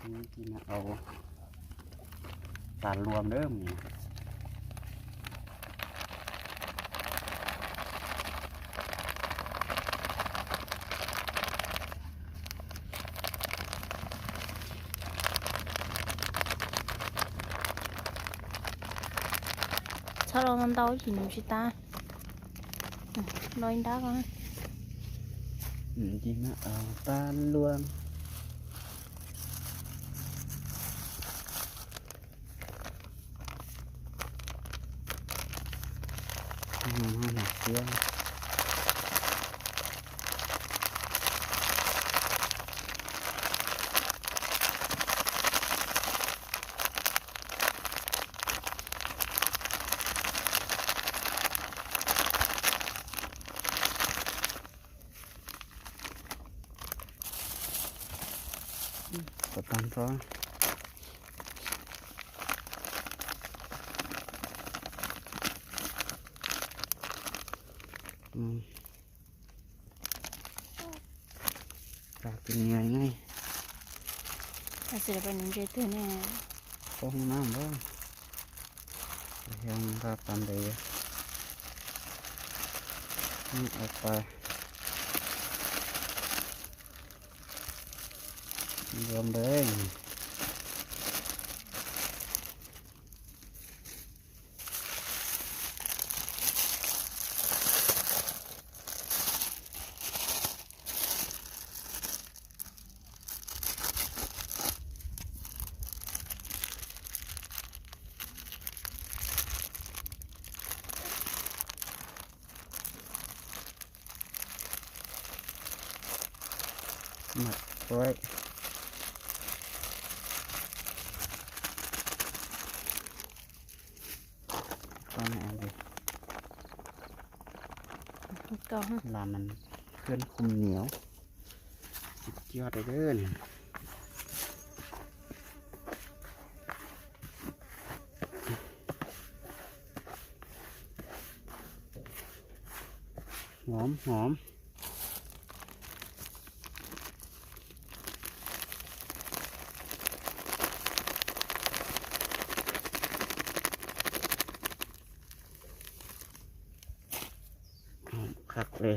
Ib ntsis no au, tas luam lawm mas. Txhob los ntau ib chim nws tsis tas. Los ib nrab ko. Ntsis no au, tas luam. Kom tag nrho. Tag tus niag ne. Xws li peb nws ntse twg ne. Poob na npawg. Yog nqa pas ntev. Au pas. Npawg npawg. Mat quaib. Koj ne, làm mình khơi khum niu. Cov dawb dawb ne. Hov hov. Qhov li.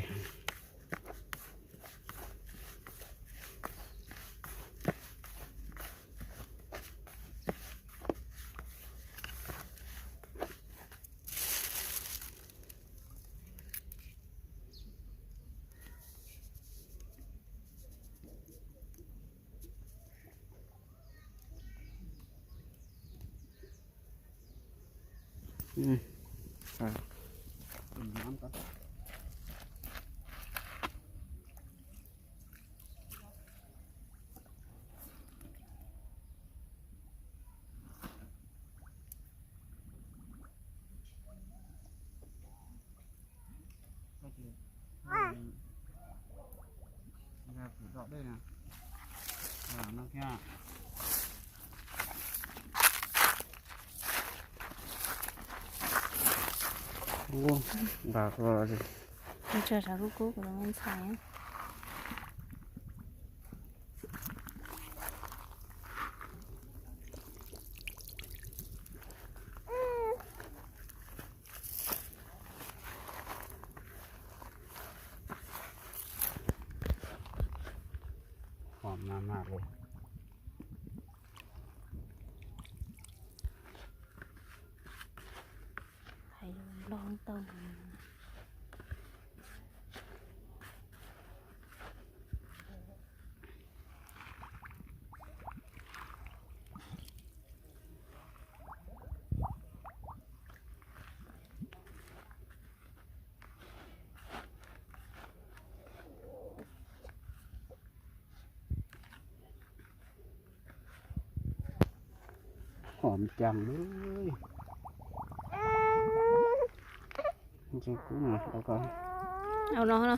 Ua, nqa koj. Ua tsaug, tshav kub kub kuv los ntxhais. Hom maj maj li. Hais loo tau. Hom cees li. Ntse kub no, au no no.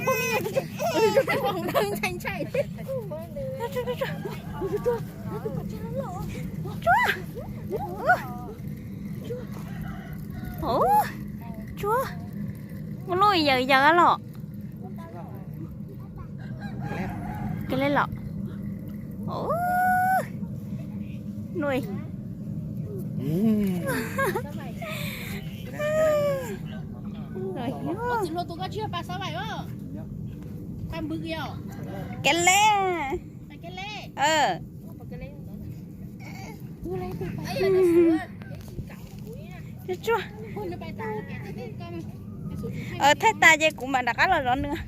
Tsuag, pog me nyuam, tsuag, tsuag, tsuag, tsuag, tsuag, tsuag, tsuag, tsuag, ua lub yawm yawm los. Kawg li los. Nuj. Kev le. Tsuag. Thaij tas ces kuv mam rov qab los zov nws.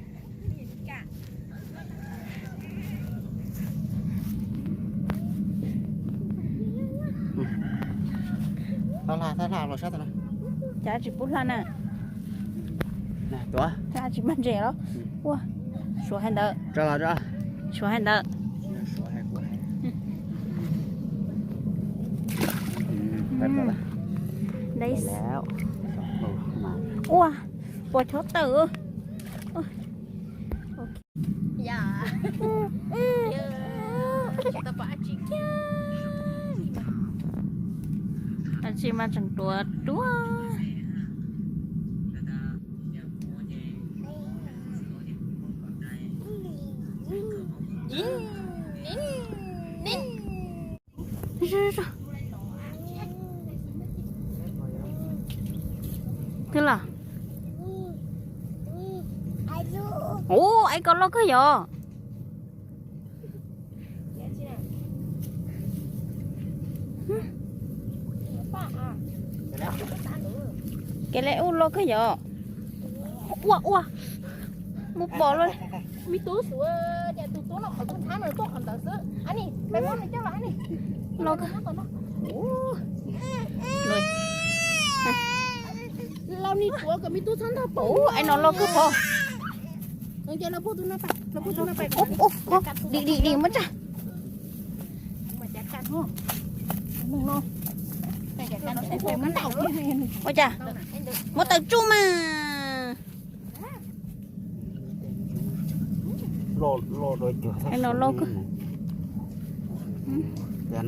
Cas tsis pub hla na. Tsis maj ntses los? Ua, suav hais ntawd. Suav hais ntawd. Ua, puas chob tawm. Tsis mas tseem ruam ruam. Twb los? Ub, ais ko loj kawg yom. Kev le ub loj kawg yom. Ua ua, mus pom lawm. Me tub xwb, tus tub no qhov tub ntxhab no tuaj qhov ntawd xwb. Loj kawg. Ub, ais no loj kawg pom. Dim dim dim muab tsa. Ua cas muab tawm tsuj mas. Ais no loj kawg.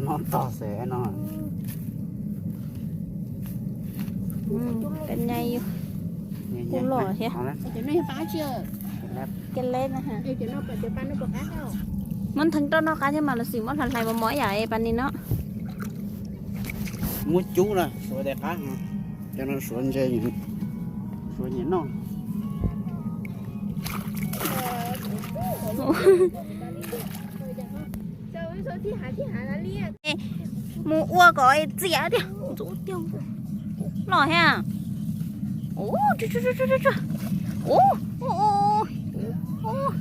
Noj tog xwb no. Ka nyai yus kuj loj thiab. Kev le na. Muab ntheev rau noj qab thiab mas los sis muab hlais hlais mos mos ib yam es pas ni no. Muab cub na, suav tes qab. Cov no suav ntse, suav nyiam noj. Mus ua kom txias tiag. Loj thiab. Ub, ub, ub, ub.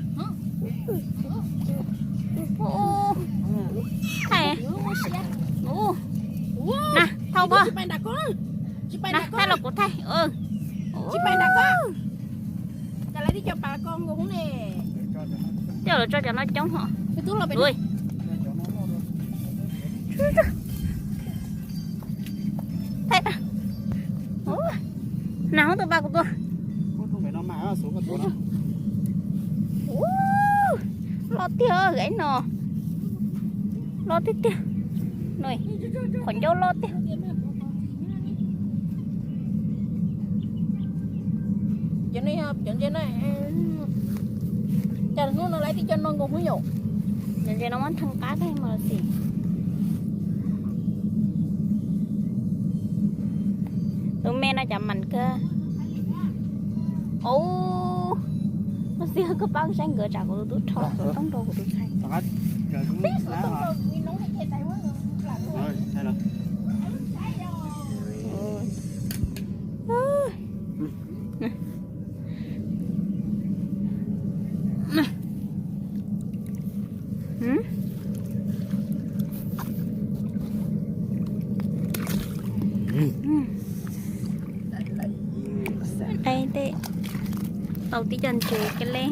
Ub, ub, ub. Thais. Ub. Na, thauj pab. Na, thauj los kuv thauj. Coj los tso cov no coob hos. Ui. Thauj. Ub, na, hub tus pas kuv tua. Ub, loj tiag, ib no. Loj tiag tiag. Qhov ncauj loj tiag. Cov no, cov ntses no, cas hnub no lawv twb coj noj nkaus hwv yom. Cov ntses no muab ntheev qab tag mas los sis. Tus me no cas mam kawg. Ub, no xij koj pab saib nkawd tsam kuv tus tub rho kuv toob rau kuv tus ntxhais. Tau tib co ntses kev le.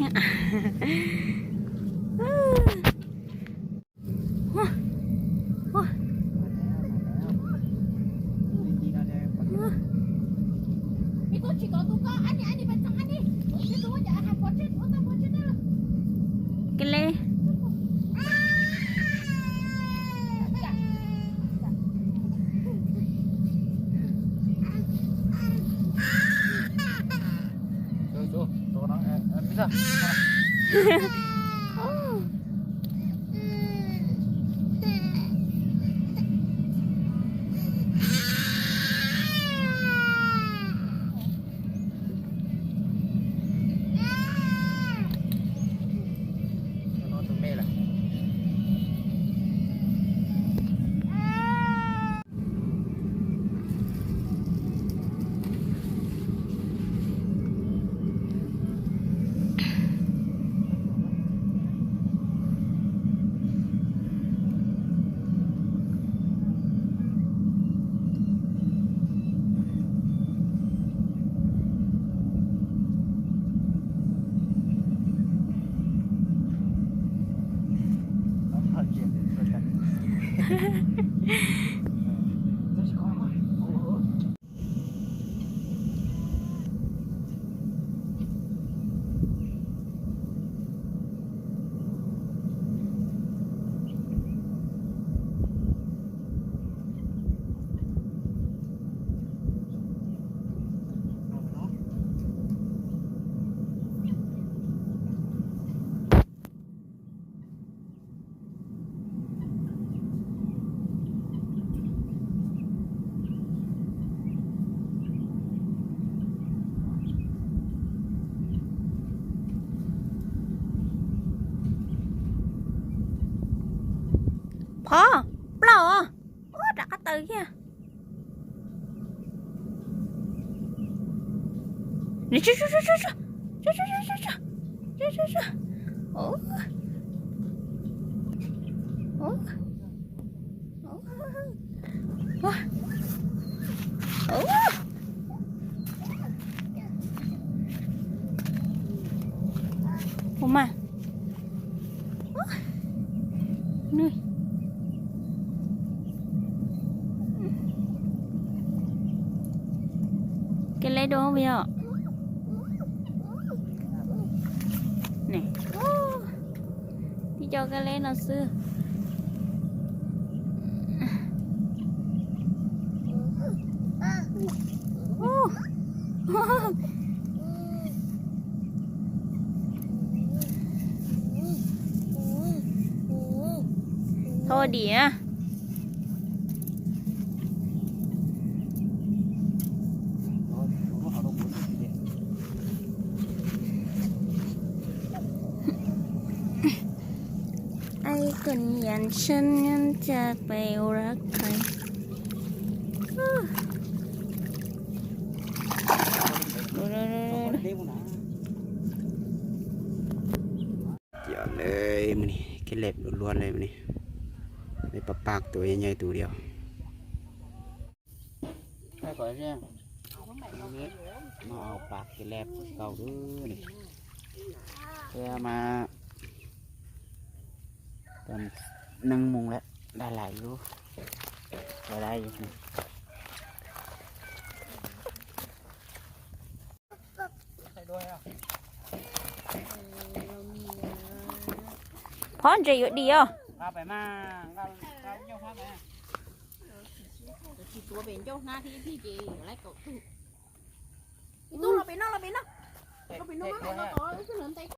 Kev le. Phov, plaub os. Ua rov qab tawm kiag. Ua mas. Kev leb dua vim os. Tib co kev leb no xwb. Thauj dim. Ai, kuv niam tseem cas pem ua rau khaib. Cov lawm, kev leb luaj luaj li, pab pab tus nyuj tus diav. Mas pab kev leb tau lawm, mas nees mus lawm, dab laim lub, dab laim. Phov ntses yuav dim os.